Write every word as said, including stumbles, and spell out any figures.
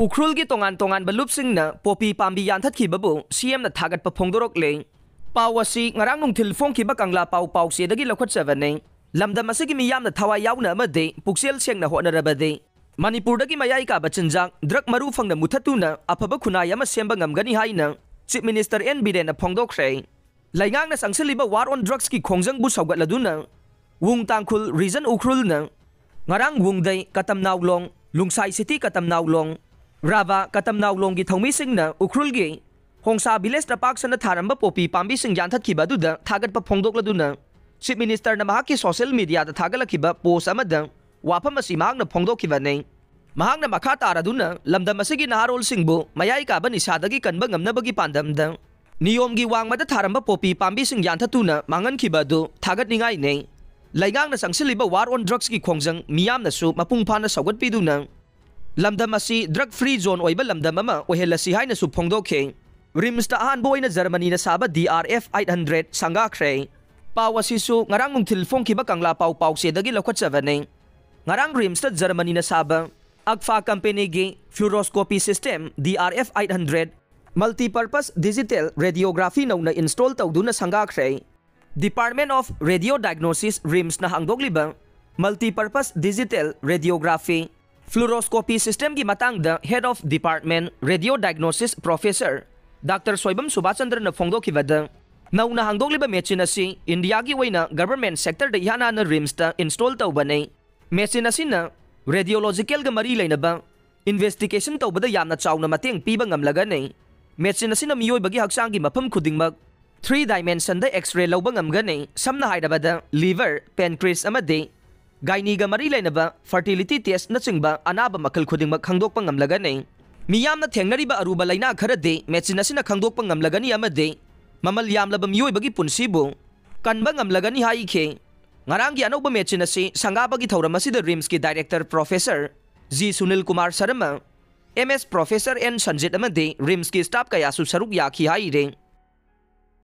ꯎꯈ꯭ꯔꯨꯜꯒꯤ ꯇꯣꯉꯥꯟ ꯇꯣꯉꯥꯟꯕ ꯂꯨꯞꯁꯤꯡꯅ ꯄꯣꯄꯤ ꯄꯥꯝꯕꯤ ꯌꯥꯟꯊꯠꯈꯤꯕꯕꯨ ꯁꯤ ꯑꯦꯝꯅ ꯊꯥꯒꯠꯄ ꯐꯣꯡꯗꯣꯔꯛꯂꯦ꯫ ꯄꯥꯎ ꯑꯁꯤ ꯉꯔꯥꯡ ꯅꯨꯡꯊꯤꯜ ꯐꯣꯡꯈꯤꯕ ꯀꯪꯂꯥ ꯄꯥꯎ ꯄꯥꯎꯆꯦꯗꯒꯤ ꯂꯧꯈꯠꯆꯕꯅꯤ꯫ ꯂꯝꯗꯝ ꯑꯁꯤꯒꯤ ꯃꯤꯌꯥꯝꯅ ꯊꯋꯥꯏ ꯌꯥꯎꯅ ꯑꯃꯗꯤ ꯄꯨꯛꯆꯦꯜ ꯁꯦꯡꯅ ꯍꯣꯠꯅꯔꯕꯗꯤ ꯃꯅꯤꯄꯨꯔꯗꯒꯤ ꯃꯌꯥꯏ ꯀꯥꯕ ꯆꯤꯟꯖꯥꯛ ꯗ꯭ꯔꯒ ꯃꯔꯨ ꯐꯪꯅ ꯃꯨꯊꯠꯇꯨꯅ ꯑꯐꯕ ꯈꯨꯟꯅꯥꯏ ꯑꯃ ꯁꯦꯝꯕ ꯉꯝꯒꯅꯤ ꯍꯥꯏꯅ ꯆꯤꯐ ꯃꯤꯅꯤꯁꯇꯔ ꯑꯦꯟ ꯕꯤꯔꯦꯟꯅ ꯐꯣꯡꯗꯣꯛꯈ꯭ꯔꯦ꯫ ꯂꯩꯉꯥꯛꯅ ꯆꯪꯁꯤꯜꯂꯤꯕ war on drugsꯀꯤ ꯈꯣꯡꯖꯪꯕꯨ ꯁꯧꯒꯠꯂꯗꯨꯅ ꯋꯨꯡ ꯇꯥꯡꯈꯨꯜ ꯔꯤꯖꯟ ꯎꯈ꯭ꯔꯨꯜꯅ ꯉꯔꯥꯡ ꯋꯨꯡꯗꯩ ꯀꯇꯝꯅꯥꯎꯂꯣꯡ, ꯂꯨꯡꯁꯥꯏ ꯁꯤꯇꯤ ꯀꯇꯝꯅꯥꯎꯂꯣꯡ, ꯔꯥꯚꯥ ꯀꯇꯝꯅꯥꯎꯂꯣꯡꯒꯤ ꯊꯧꯃꯤꯁꯤꯡꯅ ꯎꯈ꯭ꯔꯨꯜꯒꯤ ꯍꯣꯡꯁꯥ ꯚꯤꯂꯦꯖꯇ ꯄꯥꯛ ꯁꯟꯅ ꯊꯥꯔꯝꯕ ꯄꯣꯄꯤ ꯄꯥꯝꯕꯤꯁꯤꯡ ꯌꯥꯟꯊꯠꯈꯤꯕ ꯑꯗꯨꯗ ꯊꯥꯒꯠꯄ ꯐꯣꯡꯗꯣꯛꯂꯗꯨꯅ ꯆꯤꯐ ꯃꯤꯅꯤꯁꯇꯔꯅ ꯃꯍꯥꯛꯀꯤ ꯁꯣꯁꯤꯌꯦꯜ ꯃꯤꯗꯤꯌꯥꯗ ꯊꯥꯒꯠꯂꯛꯈꯤꯕ ꯄꯣꯁ ꯑꯃꯗ ꯋꯥꯐꯝ ꯑꯁꯤ ꯃꯍꯥꯛꯅ ꯐꯣꯡꯗꯣꯛꯈꯤꯕꯅꯤ꯫ ꯃꯍꯥꯛꯅ ꯃꯈꯥ ꯇꯥꯔꯗꯨꯅ ꯂꯝꯗꯝ ꯑꯁꯤꯒꯤ ꯅꯍꯥꯔꯣꯜꯁꯤꯡꯕꯨ ꯃꯌꯥꯏ ꯀꯥꯕ ꯅꯤꯁꯥꯗꯒꯤ ꯀꯟꯕ ꯉꯝꯅꯕꯒꯤ ꯄꯥꯟꯗꯝꯗ ꯅꯤꯌꯣꯝꯒꯤ ꯋꯥꯡꯃꯗ ꯊꯥꯔꯝꯕ ꯄꯣꯄꯤ ꯄꯥꯝꯕꯤꯁꯤꯡ ꯌꯥꯟꯊꯠꯇꯨꯅ ꯃꯥꯡꯍꯟꯈꯤꯕ ꯑꯗꯨ ꯊꯥꯒꯠꯅꯤꯡꯉꯥꯏꯅꯤ꯫ ꯂꯩꯉꯥꯛꯅ ꯆꯪꯁꯤꯜꯂꯤꯕ war on drugsꯀꯤ ꯈꯣꯡꯖꯪ ꯃꯤꯌꯥꯝꯅꯁꯨ ꯃꯄꯨꯡ ꯐꯥꯅ ꯁꯧꯒꯠꯄꯤꯗꯨꯅ ꯂꯝꯗꯝ ꯑꯁꯤ drug free zone ꯑꯣꯏꯕ ꯂꯝꯗꯝ ꯑꯃ ꯑꯣꯏꯍꯜꯂꯁꯤ ꯍꯥꯏꯅꯁꯨ ꯐꯣꯡꯗꯣꯛꯈꯤ꯫ ꯔꯤꯝꯁꯇ ꯑꯍꯥꯟꯕ ꯑꯣꯏꯅ ꯖꯔꯃꯅꯤꯅ ꯁꯥꯕ D R F eight hundred ꯁꯪꯒꯥꯈ꯭ꯔꯦ꯫ ꯄꯥꯎ ꯑꯁꯤꯁꯨ ꯉꯔꯥꯡ ꯅꯨꯡꯊꯤꯜ ꯐꯣꯡꯈꯤꯕ ꯀꯪꯂꯥ ꯄꯥꯎ ꯄꯥꯎꯆꯦꯗꯒꯤ ꯂꯧꯈꯠꯆꯕꯅꯤ꯫ ꯉꯔꯥꯡ ꯔꯤꯝꯁꯇ ꯖꯔꯃꯅꯤꯅ ꯁꯥꯕ ꯑꯛꯐꯥ ꯀꯝꯄꯦꯅꯤꯒꯤ fluoroscopy system D R F eight hundred multipurpose digital radiography ꯅꯧꯅ ꯏꯟꯁꯇꯣꯜ ꯇꯧꯗꯨꯅ ꯁꯪꯒꯥꯈ꯭ꯔꯦ꯫ Department of Radio Diagnosis, ꯔꯤꯝꯁꯅ ꯍꯥꯡꯗꯣꯛꯂꯤꯕ multipurpose digital radiography fluoroscopy systemꯒꯤ ꯃꯇꯥꯡꯗ Head of Department Radio Diagnosis Professor Doctor Soibam ꯁꯨꯕꯥꯆꯟꯗ꯭ꯔꯅ ꯐꯣꯡꯗꯣꯛꯈꯤꯕꯗ, ꯅꯧꯅ ꯍꯥꯡꯗꯣꯛꯂꯤꯕ ꯃꯦꯆꯤꯟ ꯑꯁꯤ ꯏꯟꯗꯤꯌꯥꯒꯤ ꯑꯣꯏꯅ ꯒꯚꯔꯟꯃꯦꯟꯠ ꯁꯦꯛꯇꯔꯗ ꯏꯍꯥꯟ ꯍꯥꯟꯅ ꯔꯤꯝꯁꯇ ꯏꯟꯁꯇꯣꯜ ꯇꯧꯕꯅꯤ꯫ ꯃꯦꯆꯤꯟ ꯑꯁꯤꯅ ꯔꯦꯗꯤꯑꯣꯂꯣꯖꯤꯀꯦꯜꯒ ꯃꯔꯤ ꯂꯩꯅꯕ ꯏꯟꯚꯦꯁꯇꯤꯒꯦꯁꯟ ꯇꯧꯕꯗ ꯌꯥꯝꯅ ꯆꯥꯎꯅ ꯃꯇꯦꯡ ꯄꯤꯕ ꯉꯝꯂꯒꯅꯤ꯫ ꯃꯦꯆꯤꯟ ꯑꯁꯤꯅ ꯃꯤꯑꯣꯏꯕꯒꯤ ꯍꯛꯆꯥꯡꯒꯤ ꯃꯐꯝ ꯈꯨꯗꯤꯡꯃꯛ three dimensionꯗ X-ray ꯂꯧꯕ ꯉꯝꯒꯅꯤ꯫ ꯁꯝꯅ ꯍꯥꯏꯔꯕꯗ, liver, pancreas ꯑꯃꯗꯤ ꯒꯥꯏꯅꯤꯒ ꯃꯔꯤ ꯂꯩꯅꯕ fertility testꯅꯆꯤꯡꯕ ꯑꯅꯥꯕ ꯃꯈꯜ ꯈꯨꯗꯤꯡꯃꯛ ꯈꯪꯗꯣꯛꯄ ꯉꯝꯂꯒꯅꯤ꯫ ꯃꯤꯌꯥꯝꯅ ꯊꯦꯡꯅꯔꯤꯕ ꯑꯔꯨꯕ ꯂꯥꯏꯅꯥ ꯈꯔꯗꯤ ꯃꯦꯆꯤꯟ ꯑꯁꯤꯅ ꯈꯪꯗꯣꯛꯄ ꯉꯝꯂꯒꯅꯤ ꯑꯃꯗꯤ ꯃꯃꯜ ꯌꯥꯝꯂꯕ ꯃꯤꯑꯣꯏꯕꯒꯤ ꯄꯨꯟꯁꯤꯕꯨ ꯀꯟꯕ ꯉꯝꯂꯒꯅꯤ ꯍꯥꯏꯈꯤ꯫ ꯉꯔꯥꯡꯒꯤ ꯑꯅꯧꯕ ꯃꯦꯆꯤꯟ ꯑꯁꯤ ꯁꯪꯒꯥꯕꯒꯤ ꯊꯧꯔꯝ ꯑꯁꯤꯗ ꯔꯤꯝꯁꯀꯤ director professor G Sunil Kumar Sharma, M S professor N Sanjit ꯑꯃꯗꯤ ꯔꯤꯝꯁꯀꯤ ꯁ꯭ꯇꯥꯐ ꯀꯌꯥꯁꯨ ꯁꯔꯨꯛ ꯌꯥꯈꯤ ꯍꯥꯏꯔꯤ꯫